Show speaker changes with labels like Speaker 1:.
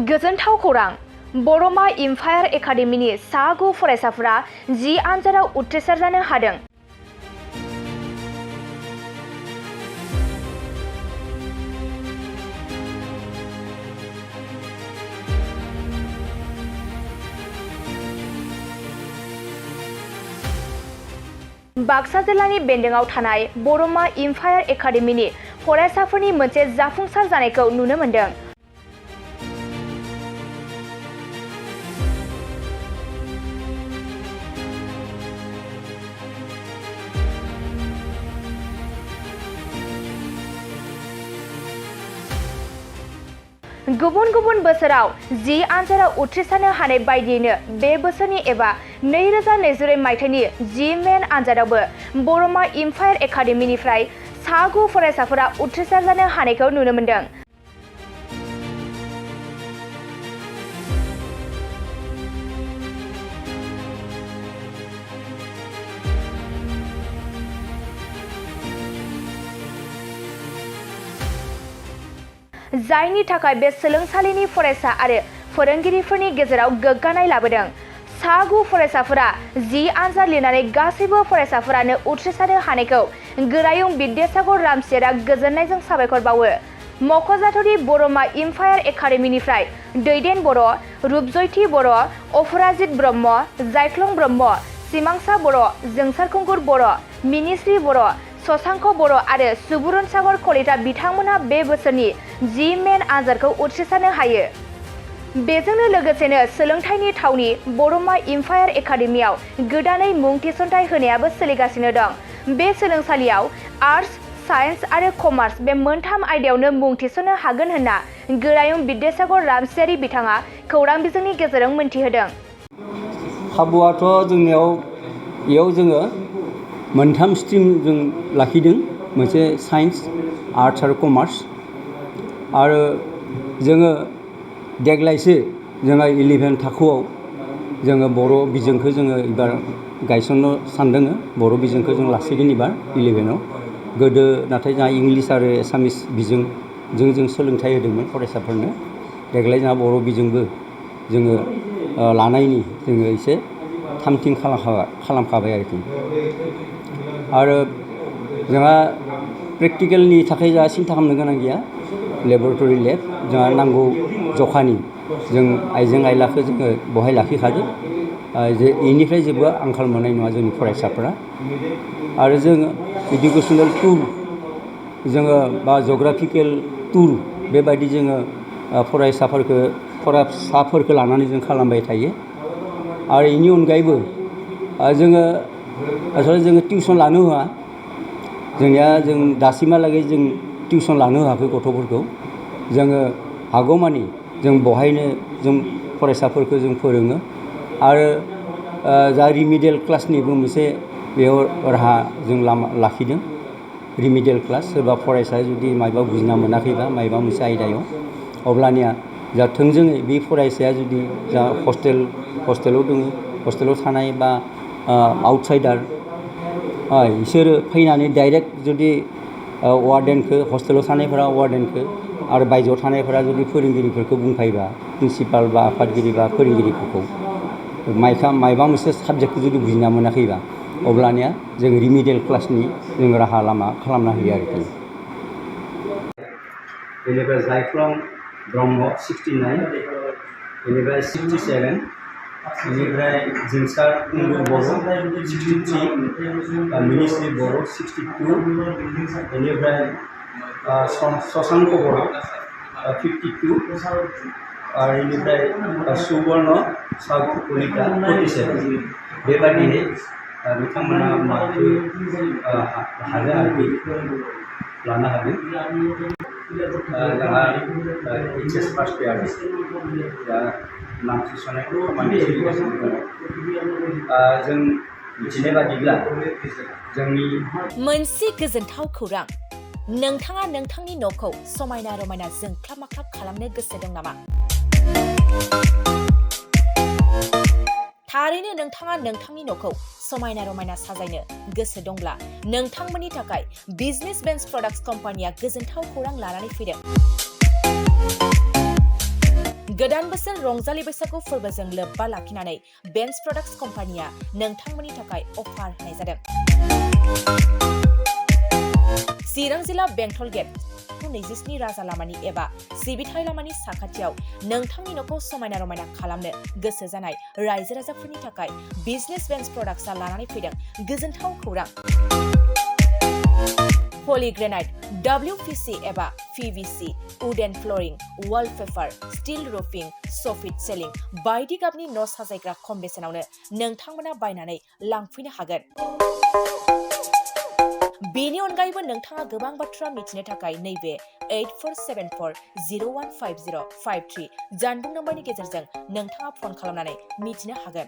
Speaker 1: गोजोनथाव खौरां बरमा इम्पायार एकाडेमीनि सा 9 फरायसाफोरा जी आनजादाव उथ्रिसार जानो हादों। बाक्सा जिल्लानि बेन्दोंआव थानाय बरमा इम्पायार एकाडेमीनि फरायसाफोरनि मोनसे जाफुंसार जानायखौ नुनो मोनदों। गुबुन गुबुन बोसोराव जी आनजादाव उथ्रिसारनो हानाय बायदियैनो बे बोसोरनि एबा 2022 मायथाइनि जी मेन आनजादावबो बरमा इम्पायार एकाडेमीनिफ्राय सा 9 फरायसाफोरा उथ्रिसार जानो हानायखौ नुनो मोनदों। जायनि थाखाय बे सोलोंसालिनि फरायसा आरो फोरोंगिरिफोरनि गेजेराव गोग्गानाय लाबोदों। सा 9 फरायसाफोरा जी आनजाद लिरनानै गासैबो फरायसाफोरानो उथ्रिसारनो हानायखौ गोरायुं विद्यासागर रामसियारा गोजोननायजों साबायखर बावो। मख'जाथावदि बरमा इम्पायार एकाडेमीनिफ्राय दैदेन बर', रुपजयथि बर', अपराजित ब्रह्म, जायख्लं ब्रह्म, सिमांसा बर', जोंसारखुंगुर बर', मिनिश्री बर', शशांक बर' आरो सुबुरुन सागर कलिता बिथांमोनहा बे बोसोरनि जी मेन आनजादखौ उथ्रिसारनो हायो। बेजोंनो लोगोसेनो सोलोंथाइनि थावनि बरमा इम्पायार एकाडेमीआव गोदानै मुं थिसनथाइ होनायाबो सोलिगासिनो दं। बे सोलोंसालियाव आर्ट्स, साइन्स आरो कमार्स बे मोनथाम आयदायावनो मुं थिसननो हागोन होनना गोरायुं विद्यासागर रामसियारि बिथाङा खौरां बिजोंनि गेजेरजों मोनथिहोदों।
Speaker 2: खाबुआथ' जोंनियाव इयाव जोङो मोनथाम स्ट्रिम जों लाखिदों, मोनसे साइन्स, आर्ट्स आरो कमार्स। आरो जोङो देग्लायसो जोङो 11 थाखोआव जोङो बर' बिजोंखौ जोङो एबार गायसननो सानदों। बर' बिजोंखौ जों लासिगोन एबार 11आव। गोदो नाथाय जोंहा इंलिस आरो एसामिस बिजोंजों जों सोलोंथाइ होदोंमोन फरायसाफोरनो। देग्लाय जोंहा बर' बिजोंबो जोङो लानायनि जोङो एसे थामथिम खालामखाबाय आरोखि। आरो जोंहा प्रेक्टिकेलनि थाखाय जोंहा सिन्था खालामनो गोनां गैया। लेबरेटरि लेब जोंहा नांगौ जखानि जों आइजें आइलाखौ जोङो बहाय लाखिखादों। जे इनिफ्राय जेबो आंखाल मोननाय नङा जोंनि फरायसाफोरा। आरो जोङो इडुकेसनेल टुर जोङो बा जग्राफिकेल टुर बेबायदि जोङो फरायसाफोरखौ लानानै जों खालामबाय थायो। आरो इनि अनगायैबो जोङो आसलते जोङो टिउसन लानो होआ। जोंनिया जों दासिमहालागै जों टिउसन लानो होआखै गथ'फोरखौ। जोङो हागौमानि जों बहायनो जों फरायसाफोरखौ जों फोरोङो। आरो जा रिमिडियेल क्लासनिबो मोनसे बेयाव राहा जों लाखिदों। रिमिडियेल क्लास सोरबा फरायसाया जुदि मायबा बुजिना मोनाखैबा मायबा मोनसे आयदायाव, अब्लानिया जा थोंजोङै बे फरायसाया जुदि जा हस्टेलाव दङ, हस्टेलाव थानाय बा आउटसाइडार बिसोरो फैनानै डाइरेक्ट जुदि वार्डेनखौ, हस्टेलाव थानायफोरा वार्डेनखौ आरो बायजोआव थानायफोरा जुदि फोरोंगिरिफोरखौ बुंफायोबा, प्रिन्सिपाल बा आफादगिरि बा फोरोंगिरिफोरखौ मायबा मोनसे साबजेक्टखौ जुदि बुजिना मोनाखैबा, अब्लानिया जों रिमिडियेल क्लासनि जों राहा लामा खालामना होयो आरोखि। बेनिफ्राय जायख्लं ब्रह्म 69, बेनिफ्राय 67, बेनिफ्राय जोंसारखुंगुर बर' 63, मिनिश्री बर' 62, बेनिफ्राय शशांक बर' 52, आरो बेनिफ्राय सुबर्ण सागर कलिता 47। बेबायदियै बिथांमोना मार्कखौ हादों आरोखि, लानो हादों। जोंहा HS फार्स्ट इयार दा नाम थिसननायखौ खामानि सोलिगासिनो दङ। जों मिथिनाय बादिब्ला जोंनि
Speaker 3: मोनसे गोजोनथाव खौरां, नोंथाङा नोंथांनि न'खौ समायना रमायना जोंख्लाब माख्लाब खालामनो गोसो दं नामा? थारैनो नोंथाङा नोंथांनि न'खौ समायना रमायना साजायनो गोसो दंब्ला नोंथांमोननि थाखाय बिजनेस बेन्स प्रडाक्ट्स कम्पानिया गोजोनथाव खौरां लानानै फैदों। गोदान बोसोर रंजालि बैसागु फोरबोजों लोब्बा लाखिनानै बेन्स प्रडाक्ट्स कम्पानिया नोंथांमोननि थाखाय अफार होनाय जादों। चिरां जिल्ला बेंटल गेट 27 राजा लामानि एबा सिबिथाय लामानि साखाथियाव नोंथांनि न'खौ समायना रमायना खालामनो गोसो जानाय रायजो राजाफोरनि थाखाय बिजनेस बेन्स प्रडाक्ट्सआ लानानै फैदों गोजोनथाव खौरां। पलिग्रेनाइट, WPC एबा PVC, wooden flooring, wallpaper, steel roofing, soffit ceiling बायदि गाबनि न' साजायग्रा खम बेसेनावनो नोंथांमोना बायनानै लांफैनो हागोन। बेनि अनगायैबो नोंथाङा गोबां बाथ्रा मिथिनो थाखाय नैबे 8474015053 जानबुं नम्बरनि गेजेरजों नोंथाङा फन खालामनानै मिथिनो हागोन।